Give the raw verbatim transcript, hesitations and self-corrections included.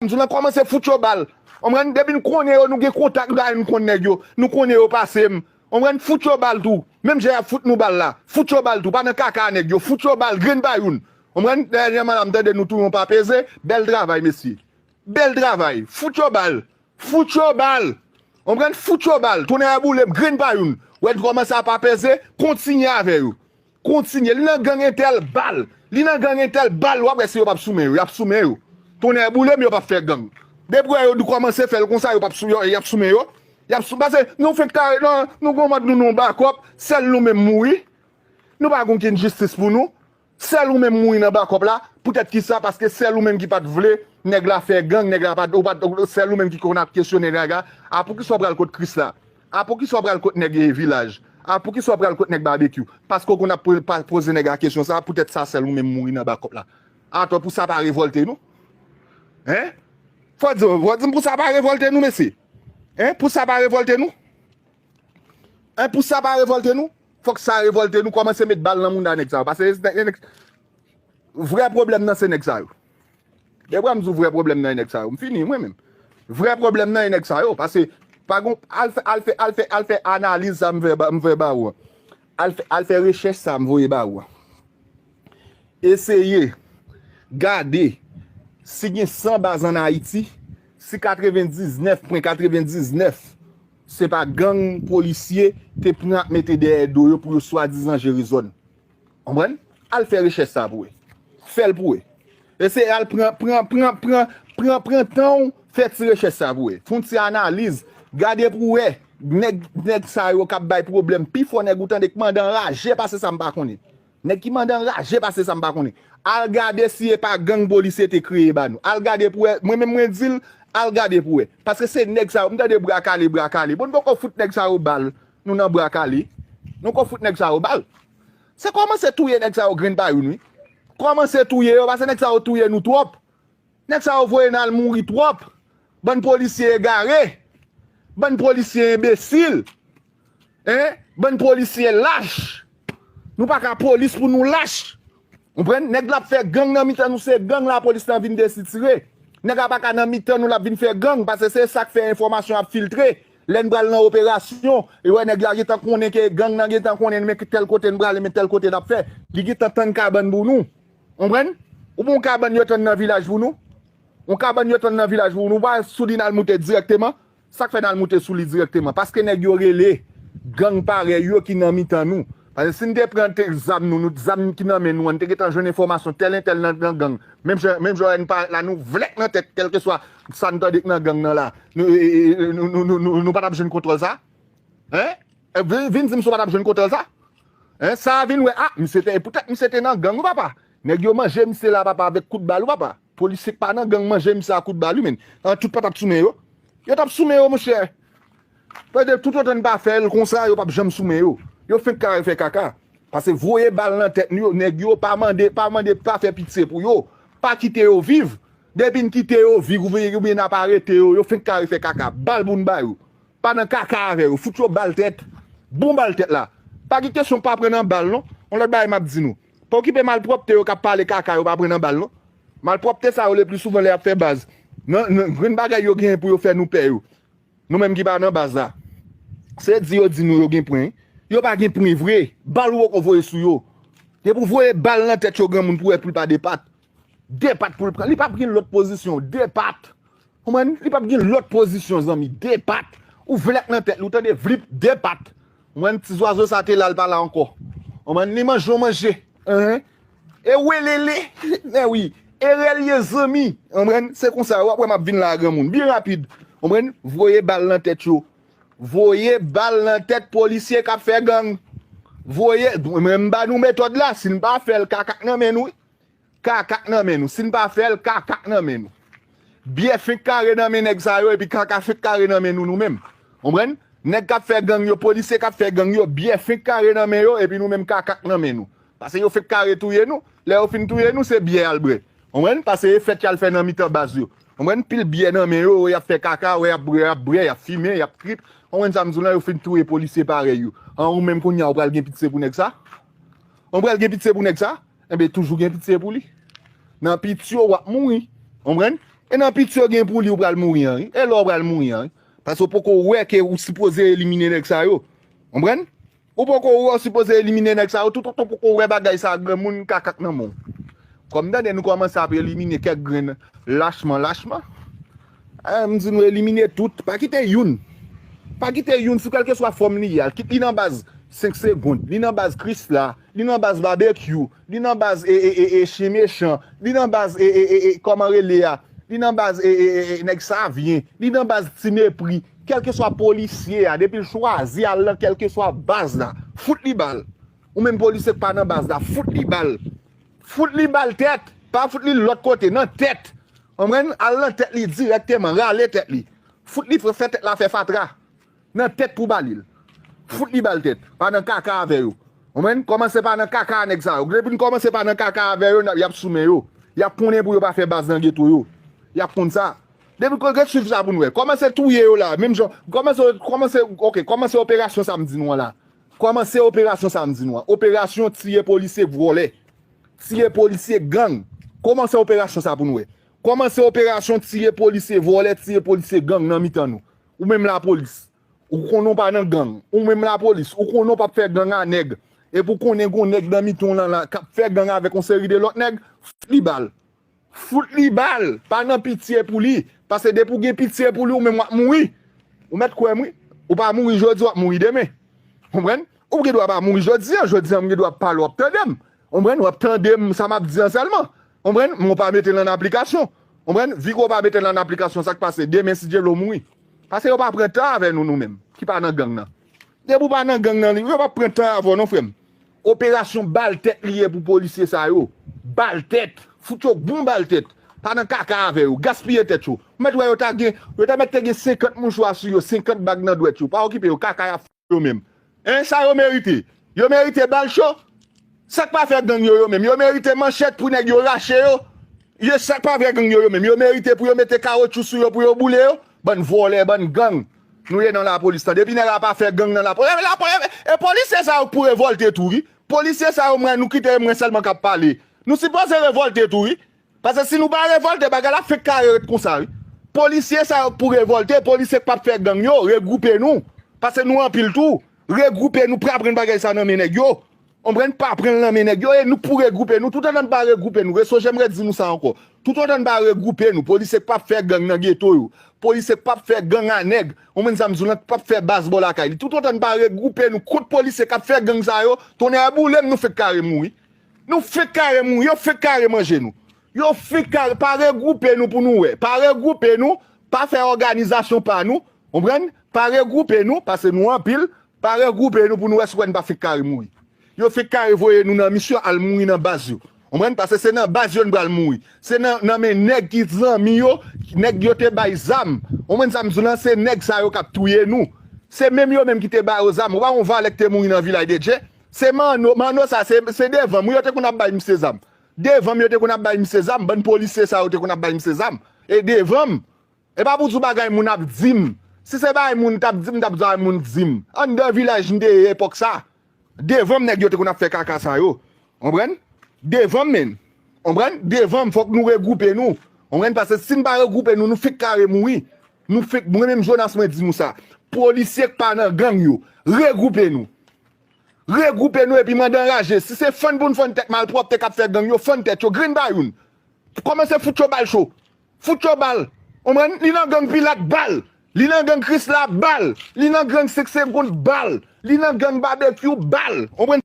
m di w lan, kòmanse fout yo bal. Konprann? Depi n konnen yo, nou gen kontak, nou konn nèg yo, nou konnen yo pase m. Konprann? Fout yo bal tou. Menm jan y ap fout nou bal la, fout yo bal tou. Pa nan kaka nèg yo, fout yo bal, grenn pa youn. Konprann? Dènyèman la, m tande nou tou yon pa peze. Bèl travay, mesye. Bèl travay. Fout yo bal. Fout yo bal. Konprann? Fout yo bal. Tonnè boule m, grenn pa youn. W ap kòmanse ap apeze, kontinye avè yo. Kontinye. Li nan gang entèl, bal. Li nan gang entèl, bal. W ap wè si yo p ap sou men yo. Y ap sou men yo. Tonnè boule m, yo p ap fè gang. Depi w wè yo kòmanse fè l konsa, yo p ap sou, yo, y ap sou men yo. Y ap sou, pase nou fenk kare, non, nou gon mòd nou, nou bakòp, sèl nou menm mouri. Nou pa gon kenn jistis pou nou. Sèl ou menm mouri nan bakòp la. Poutèt kisa? Paske sèl ou menm ki pa t vle nèg la fè gang, nèg la pa t, ou pa t, sèl ou menm ki konn ap kesyone nèg la. A poukisa w pral kot Kris la? A poukisa w pral kot nèg, e, vilaj? A poukisa w pral kot nèg babekyou? Paske w konn ap po-, pa-, poze nèg la kesyon sa, poutèt sa sèl ou menm mouri nan bakòp la. Atò pou sa pa revòlte nou? Hein? Fò di, fò di m pou sa pa revòlte nou, mesye. Hein? Pou sa pa revòlte nou? Hein, pou sa pa revòlte nou? Fòk sa revòlte nou, kòmanse met bal nan mounda nèg sa yo. Pase nèg, nèg, vrè pwoblèm nan se nèg sa yo. Depi m di w vrè pwoblèm nan e nèg sa yo, m fini mwen menm. Vrè pwoblèm nan e nèg sa yo, pase pa gon, al fè, al fè, al fè, al fè analiz sa m fè ba, m fè ba ou an. Al fè, al fè rechèch sa m voye ba ou an. Eseye gade si gen san baz ann Ayiti, si katrevendiznèf pwen katrevendiznèf se pa gang polisye te pran ap mete dèyè do yo pou yo swadizan jere zòn. Konprann? Al fè rechèch sa pou wè. Fè l pou wè. Eseye al pran, pran, pran, pran, pran, pran tan w, fè ti rechèch sa pou wè. Fè yon ti analiz. Gade pou wè. Nèg, nèg sa yo k ap bay pwoblèm. Pifò nèg ou tande k mande anraje pase sa m pa konnen. Nèg ki mande anraje pase sa m pa konnen. Al gade si e pa gang polisye te kreye ba nou. Al gade pou wè. Mwen menm mwen di l, al gade pou wè. Paske se nèg sa yo, m tande bra kale, bra kale. Bon, nou poko fout nèg sa yo bal. Nou nan bra kale. Nou poko fout nèg sa yo bal. Se kòmanse touye nèg sa yo grenn pa youn, wi. Kòmanse touye yo, paske nèg sa yo touye nou twòp. Nèg sa yo voye n al mouri twòp. Bann polisye egare. Bann polisye enbesil. Hein? Bann polisye lach. Nou pa ka polis pou nou lach. Konprann? Nèg la ap fè gang nan mitan nou, se gang lapolis lan vin desitire. Nèg la pa ka nan mitan nou, l ap vin fè gang, paske se sa k fè enfòmasyon ap filtre. Lè n pral nan operasyon, e wè nèg la gentan konnen ke gang nan gentan konnen men tèl kote n prale, men tèl kote n ap fè. Li gentan tann kabann pou nou. Konprann? Ou bon kabann yo tann nan vilaj pou nou? Yon kabann yo tann nan vilaj pou nou, ou pa sou li n al moute dirèkteman? Sa k fè n al moute sou li dirèkteman? Paske nèg yo rele gang parèy yo ki nan mitan nou. Paske si n te pran te zam nou, nou zam ki nan men nou an, n te gentan jwenn enfòmasyon tèl entèl nan, nan gang. Menm jan, menm jan n pa la, nou vlèk nan tèt, kèlkeswa sa n tande k nan gang nan la. Nou, e, e, e, nou, nou, nou, nou, nou pa t ap jwenn kontwòl sa? Hein? E, vin, vin di m si w pa t ap jwenn kontwòl sa? Hein? Sa a vin wè, a, misye te, poutèt misye te nan gang, wi, papa. Nèg yo manje misye la, papa, avèk kout bal, wi, papa. Polisye k pa nan gang manje misye a kout bal, wi, men. An tout pa t ap sou men yo. Yo t ap sou men yo, monchè. Pèdi tout otan n pa fè l konsa, yo p ap janm sou men yo. Yo fenk kare fè kaka. Pase voye bal nan tèt nou yo, nèg yo pa mande, pa mande, pa fè pitye pou yo. Pa kite yo viv. Depi n kite yo viv, oubyen, oubyen n ap arete yo, yo fenk kare fè kaka. Bal pou n ba yo. Pa nan kaka avè yo. Fout yo bal tèt. Bon bal tèt la. Pa gen kesyon pa pran nan bal, non. Yon lòt bagay m ap di nou. Pa okipe malpwòpte yo k ap pale kaka yo pa pran nan bal, non. Malpwòpte sa yo le pli souvan lè y ap fè baz. Nan, nan grenn bagay yo genyen pou yo fè nou pè yo. Nou menm ki pa nan baz la. Se di yo di nou yo gen pwen. Yo pa gen pwen vre. Bal ou poko voye sou yo. Depi w voye bal nan tèt yo granmoun pou wè pou l pa depat. Depat pou l pran. Li p ap gen lòt pozisyon. Depat. Konprann? Li p ap gen lòt pozisyon, zanmi. Depat. Ou vlèk nan tèt li, ou tande vlip, depat. Konprann? Ti zwazo sa te la, l pa la ankò. Konprann? Li manje w manje. Hein? E welele. Men wi. E rèl ye, zanmi. Konprann? Se konsa, w ap wè m ap vin la a granmoun. Byen rapid. Konprann? Voye bal nan tèt yo. Voye bal nan tèt polisye k ap fè gang. Voye, men m ba nou metòd la. Si n pa fè l, kaka k nan men nou, wi. Kaka k nan men nou. Si n pa fè l, kaka k nan men nou. Byè fenk kare nan men nèg sa yo, epi kaka fenk kare nan men nou, nou menm. Konprann? Nèg k ap fè gang yo, polisye k ap fè gang yo, byè fenk kare nan men yo, epi nou menm kaka k nan men nou. Pase yo fenk kare touye nou. Lè yo fin touye nou, se byè y al bwè. Konprann? Pase e fèt y al fè nan mitan baz yo. Konprann? Pil byè nan men yo, y ap fè kaka, y ap bwè, y ap bwè, y ap fimen, y ap trip. Konprann sa m di w lan, yo fin touye polisye parèy yo. An ou menm kounye a, ou pral gen pitye pou nèg sa? Ou pral gen pitye pou nèg sa? Enben, toujou gen pitye pou li. Nan pitye w, w ap mouri. Konprann? E nan pitye w gen pou li ou pral mouri an, wi. E lè w pral mouri an, wi. Paske w poko wè ke ou sipoze elimine nèg sa yo. Konprann? Ou poko wè w sipoze elimine nèg sa yo, toutotan w poko wè bagay sa granmoun kaka k nan men w. Kòm tande nou kòmanse ap elimine kèk grenn lachman, lachman. Eh, m di nou elimine tout, pa kite youn. Pa kite youn sou kèlkeswa fòm li ye a, kit li nan baz senk segonn, li nan baz Krisla, li nan baz Babekyou, li nan baz e, e, e, e, Chen Mechan, li nan baz e, e, e, e, kòman rele a, li nan baz e, e, e, e, nèg Savyen, li nan baz Ti Mepri, kèlkeswa polisye a, depi l chwazi al nan kèlkeswa baz la, fout li bal. Ou menm polisye k pa nan baz la, fout li bal. Fout li bal tèt, pa fout li lòt kote, nan tèt. Konprann? Al nan tèt li dirèkteman, rale tèt li. Fout li fè tèt la fè fatra. Nan tèt pou bal li l. Fout li bal tèt. Pa nan kaka avè yo. Konprann? Kòmanse pa nan kaka a nèg sa yo. Depi n kòmanse pa nan kaka avè yo, n ap, y ap sou men yo. Y ap konnen pou yo pa fè baz nan geto yo. Y ap konn sa. Depi ko ret swiv sa pou n wè. Kòmanse touye yo la. Menm jan, kòmanse, kòmanse, ok, kòmanse operasyon sa m di nou an la. Kòmanse operasyon sa m di nou an. Operasyon tiye polisye vòlè. Tiye polisye gang. Kòmanse operasyon sa pou n wè. Kòmanse operasyon tiye polisye vòlè, tiye polisye gang nan mitan nou. Ou menm lapolis. Ou konnen w pa nan gang. Ou menm lapolis. Ou konnen w p ap fè gang a nèg. Epi w konnen gon nèg nan mitan w lan la k ap fè gang avèk yon seri de lòt nèg. Fout li bal. Fout li bal. Pa nan pitye pou li. Paske depi w gen pitye pou li, ou menm w ap mouri. Ou mèt kwè m, wi. Ou pa mouri jodi, w ap mouri demen. Konprann? Ou gen dwa pa mouri jodi a, jodi a m gen dwa pale w ap tande m. Konprann? W ap tande m sa m ap di an sèlman. Konprann? Men w pa mete l an aplikasyon. Konprann? Vi ke w pa mete l an aplikasyon, sa k pase? Demen, si Dye vle, w mouri. Paske yo pa pran tan avè nou, nou menm, ki pa nan gang nan. Depi w pa nan gang nan, yo p ap pran tan avè w, non, frè m. Operasyon bal tèt li ye pou polisye sa yo. Bal tèt. Fout yo bon bal tèt. Pa nan kaka avè yo. Gaspiye tèt yo. Ou mèt wè yo ta gen, yo ta mèt te gen senkant mouchwa sou yo, senkant bag nan dwèt yo. Pa okipe yo, kaka y ap yo menm. Hein, sa yo merite? Yo merite bal cho? Sa k pa fè gang yo, yo menm? Yo merite manchèt pou nèg yo rache yo? Yo, sa k pa fè gang yo, yo menm? Yo merite pou yo mete kawotchou sou yo, pou yo boule yo? Bann vòlè, bann gang. Nou ye nan lapolis lan. Depi nèg la pa fè gang nan lapolis. E, lapolis, e, e polisye sa yo k pou revòlte tou, wi. Polisye sa yo, mwen, nou kite mwen sèlman k ap pale. Nou sipoze revòlte tou, wi. Paske si nou pa revòlte, bagay la fenk kare ret konsa, wi. Polisye sa yo k pou revòlte, polisye k p ap fè gang yo, regwoupe nou. Paske nou anpil tou. Regwoupe nou, pa pran bagay sa nan men nèg yo. Konprann? Pa pran l nan men nèg yo, e nou k pou regwoupe nou. Toutotan n pa regwoupe nou, resonje m redi nou sa ankò. Toutotan n pa regwoupe nou, polisye k p ap fè gang nan geto yo, polisye k p ap fè gang a nèg, konprann sa m di w lan, k p ap fè baz bò lakay li. Toutotan n pa regwoupe nou kont polisye k ap fè gang sa yo, tonnè boule m, nou fenk kare mouri. Nou fenk kare mouri, yo fenk kare manje nou. Yo fenk kare, pa regwoupe nou pou nou wè. Pa regwoupe nou, pa fè òganizasyon pa nou, konprann? Pa regwoupe nou, paske nou anpil, pa regwoupe nou pou nou wè si w wè n pa fenk kare mouri. Yo fenk kare voye nou nan misyon al mouri nan baz yo. Konprann? Paske se nan baz yo n pral mouri. Se nan, nan men nèg ki zanmi yo, nèg yo te bay zam. Konprann sa m di w lan? Se nèg sa yo k ap touye nou. Se menm yo menm ki te ba yo zam. Ou pa wè yon valè k te mouri nan Vilaj de Dye? Se Manno, Manno sa, se, se devan m, wi, yo te konn ap bay misye zam. Devan m, yo te konn ap bay misye zam. Bann polisye sa yo te konn ap bay misye zam. E devan m. E pa pou di w bagay moun ap di m. Si se bagay moun t ap di m, m t ap di bagay moun di m. Anndan vilaj m te ye epòk sa. Devan m nèg yo te konn ap fè kaka sa yo. Konprann? Devan m, menn. Konprann? Devan m, fòk nou regwoupe nou. Konprann? Paske si n pa regwoupe nou, nou fenk kare mouri. Nou fenk, mwen menm Jonas, mwen di nou sa. Polisye k pa nan gang yo, regwoupe nou. Regwoupe nou epi mande anraje. Si se fann pou n fann tèt malpwòpte k ap fè gang yo, fann tèt yo, grenn pa youn. Kòmanse fout yo bal cho. Fout yo bal. Konprann? Li nan gang Pilat, bal. Li nan gang Krisla, bal. Li nan gang Senk Segonn, bal. Li nan gang Babekyou, bal. Konprann?